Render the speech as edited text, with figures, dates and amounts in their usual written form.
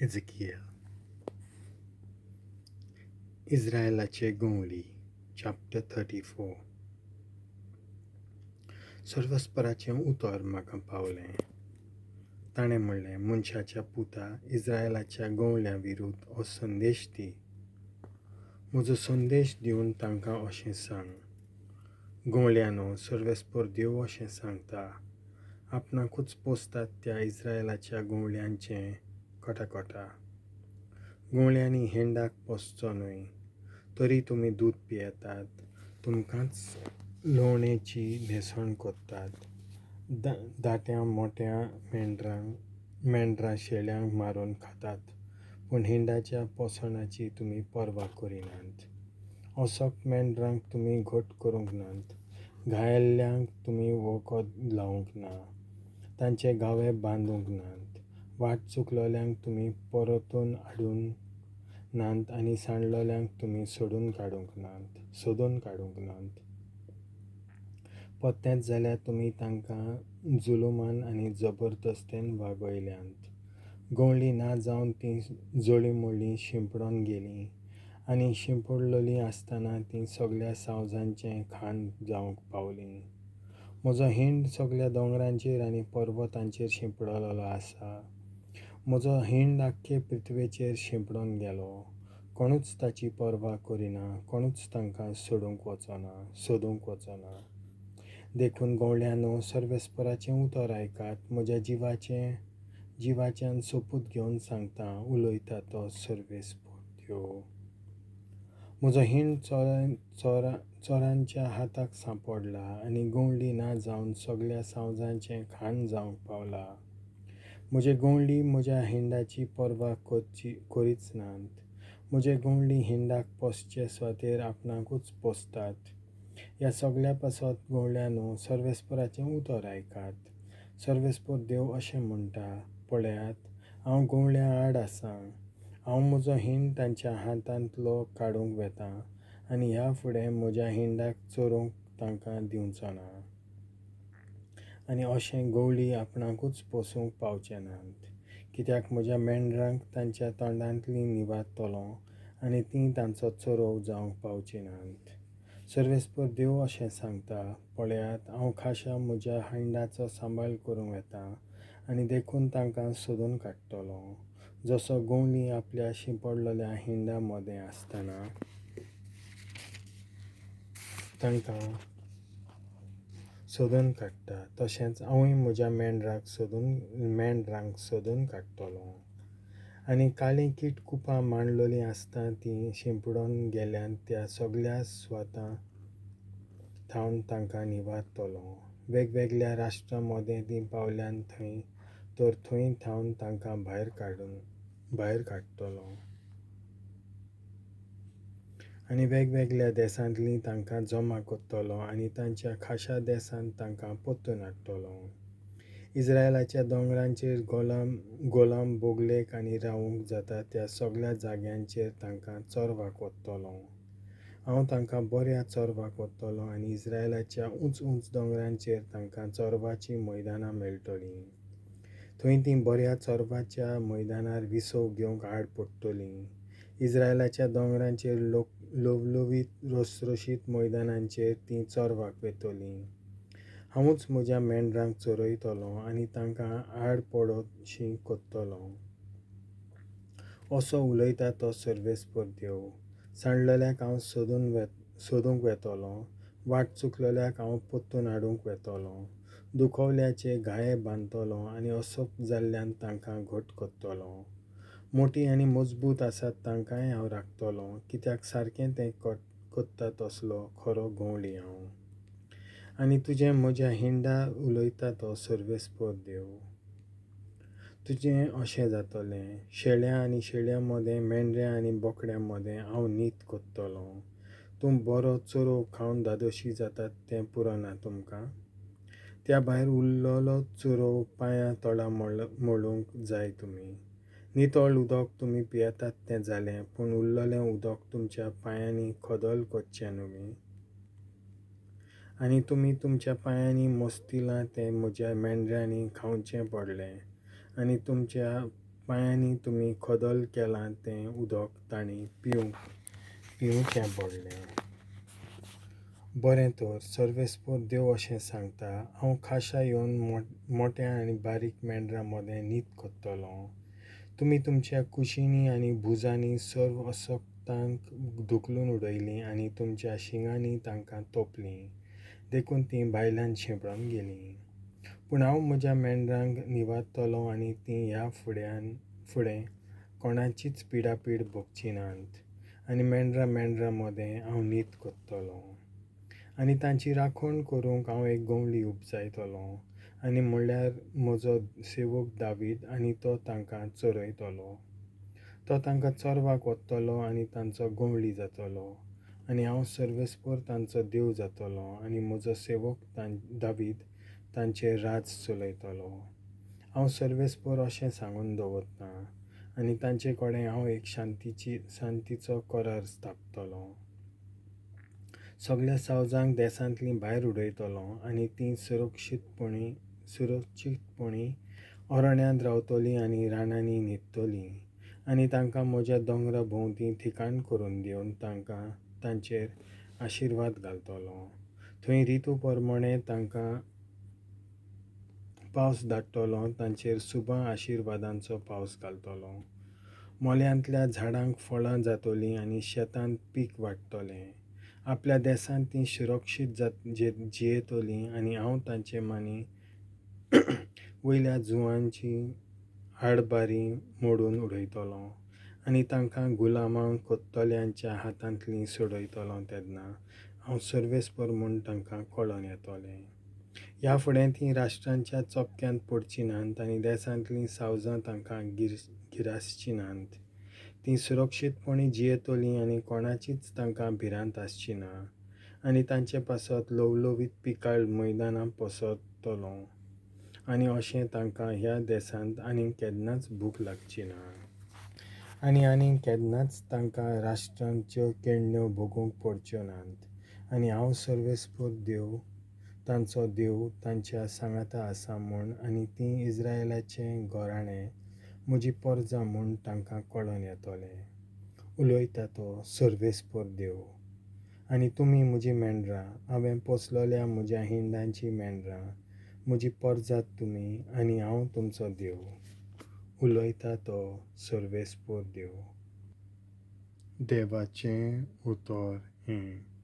एझेकिएल. इस्रायलाचे गवळी, chapter 34. सर्वस्पराचें उतर म्हाका पावलें. ताणें म्हणलें, मनशाच्या पुता, इस्रायलाच्या गवळ्यां विरुद्ध हो संदेश दी. म्हजो संदेश दिवन तांकां अशें सांग, गवळ्यांनो, सर्वेस्पर देव अशें सांगता, आपणाकूच पोसतात त्या इस्रायलाच्या गवळ्यांचें कटाकटा. गवळ्यांनी हिंडाक पोसचो न्हय, तरी तुमी दूद पियेतात, तुमकांच लवणेची न्हेसण करतात. दाट्या मोट्या मेंढरां शेळ्यांक मारून खातात, पूण हिंडाच्या पोसणाची तुमी पर्वा करिनात. असक मेंढरांक तुमी घट करूंक नात, घायेल्ल्यांक तुमी वखद लावंक ना, तांचे घावे बांदूंक नात, वाट चुकलोल्यांक तुमी परतून हाडूंक नात आनी सांडलोल्यांक तुमी सोदून काडूंक नात. परतेंच जाल्यार तुमी तांकां जुलूमान आनी जबरदस्तेन वागयल्यांत. गवळी ना जावन तीं जळींमळीं शिंपडून गेलीं आनी शिंपडलेलीं आसतना तीं सगल्या सावजांचें खाण जावंक पावलीं. म्हजो हिंड सगल्या दोंगरांचेर आनी पर्वतांचेर शिंपडलेलो आसा. म्हजो हिंड आख्खे पृथ्वेचेर शिंपडून गेलो. कोणूच ताची पर्वा करिना, कोणूच तांकां सोदूंक वचना. देखून गवळ्यांनो, सर्वेस्पराचें उतर आयकात. म्हज्या जिवाच्यान सोपूत घेवन सांगता, उलयता तो सर्वेस्पर देव. म्हजो हिंड चोरांच्या हाताक सांपडला आनी गवळी ना जावन सगल्या सावजांचें खाण जावंक पावला. म्हजे गवळी म्हज्या हिंडाची पर्वा करीच नात. म्हजे गवळी हिंडाक पोसचे सुवातेर आपणाकूच पोसतात. ह्या सगल्या पासत गवळ्यांनो, सर्वेस्पराचें उतर आयकात. सर्वेस्पर देव अशें म्हणटा, पळयात, हांव गवळ्यां आड आसां. हांव म्हजो हिंड तांच्या हातांतलो काडूंक वेतां आनी ह्या फुडें म्हज्या हिंडाक चोरूंक तांकां दिवचो ना. आनी अशें गवळी आपणाकूच पोसूंक पावचे नात. कित्याक म्हज्या मेंढरांक तांच्या तोंडांतलीं निवारतलो आनी तीं तांचो चरोव जावंक पावचीं नात. सर्वेस्पर देव अशें सांगता, पळयात, हांव खाशा म्हज्या हिंडाचो सांबाळ करूंक वेतां आनी देखून तांकां सोदून काडटलो. जसो गवळी आपल्या शिंपडलेल्या हिंडा मदें आसतना तांकां सोदून काडटा, तशेंच हांवूय म्हज्या मेंढरांक सोदून काडटलो. आनी काळीं कीट कुपां मांडलेलीं आसता तीं शिंपडून गेल्यांत त्या सगल्या सुवातां थावन तांकां निवारतलो. वेगवेगळ्या राष्ट्रां मदें तीं पावल्यांत थंय, तर थंय थावन तांकां भायर काडटलो. आनी वेगवेगळ्या देसांतलीं तांकां जमा करतलो आनी तांच्या खाशा देसांत तांकां परतून हाडटलो. इस्रायलाच्या दोंगरांचेर गोलाम बोगलेक आनी रावूंक जाता त्या सगल्या जाग्यांचेर तांकां चरवाक वतलो. हांव तांकां बऱ्या चरवाक वतलो आनी इस्रायलाच्या उंच उंच दोंगरांचेर तांकां चरवाचीं मैदानां मेळटलीं. थंय तीं बऱ्या चरवाच्या मैदानार विसव घेवंक आड पडटलीं. इस्रायलाच्या दोंगरांचेर लवलवीत रसरशीत मैदानांचेर तीं चरवाक वेतलीं. हांवूच म्हज्या मेंढरांक चरयतलो आनी तांकां आड पडोशी करतलो. असो उलयता तो सर्वेस्पर देव. सांडलेल्याक हांव सोदूंक वेतलो, वाट चुकलेल्याक हांव परतून हाडूंक वेतलो, दुखवल्याचे घाये बांदतलो आनी असक जाल्ल्यान तांकां घट करतलो. मोटी आनी मजबूत आसात तांकांय हांव राखतलो, कित्याक सारकें तें करता तसलो खरो गवळी हांव. आनी तुजें म्हज्या हिंडा उलयता तो सर्वेस्पर देव. तुजें अशें जातलें, शेळ्यां आनी शेळ्यां मदें, मेंढऱ्यां आनी बोकड्यां मदें हांव नीत करतलो. तूं बरो चरोव खावन धादोशी जातात तें पुरो ना तुमकां? त्या भायर उरलेलो चरोव पांयां तळा मळूंक जाय तुमी. नितळ उदक तुमी पियेतात तें जालें, पूण उरलेलें उदक तुमच्या पांयांनी खदल करचें न्हय. आनी तुमी तुमच्या पांयांनी मस्तिलां तें म्हज्या मेंढरांनी खावचें पडलें आनी तुमच्या पांयांनी तुमी खदल केलां तें उदक तांणी पिवंक पिवचें पडलें. बरें तर, सर्वेस्पोर देव अशें सांगता, हांव खाशा येवन मोट्या आनी बारीक मेंढरां मदें नीत कोत्तलों. तुमी तुमच्या कुशिंनी आनी भुजांनी सर्व असक्तांक धुकलून उडयलीं आनी तुमच्या शिंगांनी तांकां तोपलीं, देखून तीं भायल्यान शिंपडून गेलीं. पूण हांव म्हज्या मेंढरांक निवारतलों आनी तीं ह्या फुड्यान फुडें कोणाचीच पिडापीड भोगचीं नात आनी मेंढरां मेंढरां मदें हांव नीत कोत्तलों. आनी तांची राखण करूंक हांव एक गवळी उपजायतलों आनी म्हणल्यार म्हजो सेवक दावीद आनी तो तांकां चरयतलो. तो तांकां चरवाक वतलो आनी तांचो गवळी जातलो आनी हांव सर्वेस्पोर तांचो देव जातलो आनी म्हजो सेवक दावीद तांचेर राज चलयतलो. हांव सर्वेस्पोर अशें सांगून दवरतां आनी तांचे कडेन हांव एक शांतीचो करार स्थापतलो. सगल्या सावजांक देसांतलीं भायर उडयतलो आनी तीं सुरक्षीतपणी अरण्यांत रावतलीं आनी रानांनी न्हिदतलीं आनी तांकां म्हज्या दोंगरा भोंवती ठिकाण करून दिवन तांकां तांचेर आशिर्वाद घालतलो. थंय रितू प्रमाणें तांकां पावस धाडटलो, तांचेर सुबा आशिर्वादांचो पावस घालतलो. मोल्यांतल्या झाडांक फळां जातलीं आनी शेतांत पीक वाडटलें. आपल्या देसांत तीं सुरक्षीत जियेतलीं आनी हांव तांचे मानी वयल्या जुवांची आडबारी मोडून उडयतलो आनी तांकां गुलामां कोत्तल्यांच्या हातांतलीं सोडयतलो तेन्ना हांव सर्वेस्पोर म्हूण तांकां कळोन येतलें. ह्या फुडें तीं राष्ट्रांच्या चपक्यांत पडचीं नात आनी देसांतलीं सावजां तांकां गिरासचीं नात. तीं सुरक्षीतपणी जियेतलीं आनी कोणाचीच तांकां भिरांत आसची ना आनी तांचे पासत लवलवीत पिकाळ मैदानां पसरतलो आनी अशें तांकां ह्या देसांत आनीक केन्नाच भूक लागची ना आनी आनीक केन्नाच तांकां राष्ट्रांच्यो केळण्यो भोगूंक पडच्यो नात आनी हांव सर्वेस्पोर देव तांचो देव तांच्या सांगाता आसा म्हूण आनी तीं इस्रायलाचें घराणें म्हजी परजा म्हूण तांकां कळोन येतलें. उलयता तो सर्वेस्पोर देव. आनी तुमी म्हजी मेंढरां, हांवें पोसलोल्या म्हज्या हिंडांची मेंढरां, म्हजी परजात तुमी आनी हांव तुमचो देव. उलयता तो सर्वेस्पोर देव. देवाचें उतर हें.